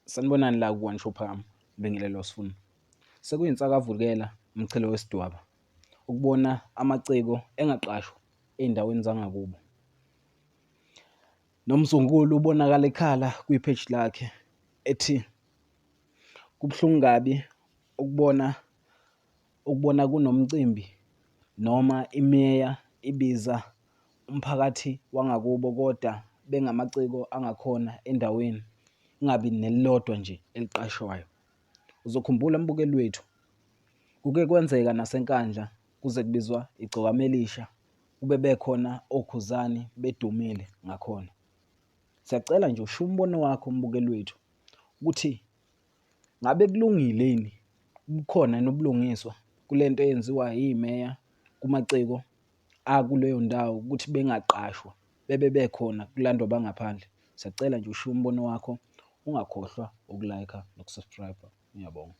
Sanibonani la ku-One Show Phakama, ngibingelele Sifuna. Sekuyinsakavukela umchilo wesidwaba ukubona amaciko engaqashwa ey'ndaweni zangakubo. Nomzukulu ubonakala ekhala kwi-page lakhe ethi kubuhlungu kabi ukubona ukubona kunomcimbi noma imeya ibiza umphakathi wangakubo koda bengamaciko angakhona endaweni, kungabi nelilodwa nje eliqashwayo. Uzokhumbula mbukeli wethu, kuke kwenzeka naseNkandla kuze kubizwa iGcokama Elisha, kube bekhona oKhuzani bedumile ngakhona. Siyacela nje ushiye umbono wakho mbukeli wethu ukuthi ngabe kulungile yini, bukhona yini ubulungiswa kule nto eyenziwa yimeya kumaciko akuleyo ndawo ukuthi bengaqashwa bebe bekhona kulandwa abangaphandle. Siyacela nje ushiye umbono wakho, ungakhohlwa uku-like-a noku-subscribe-a. Ngiyabonga.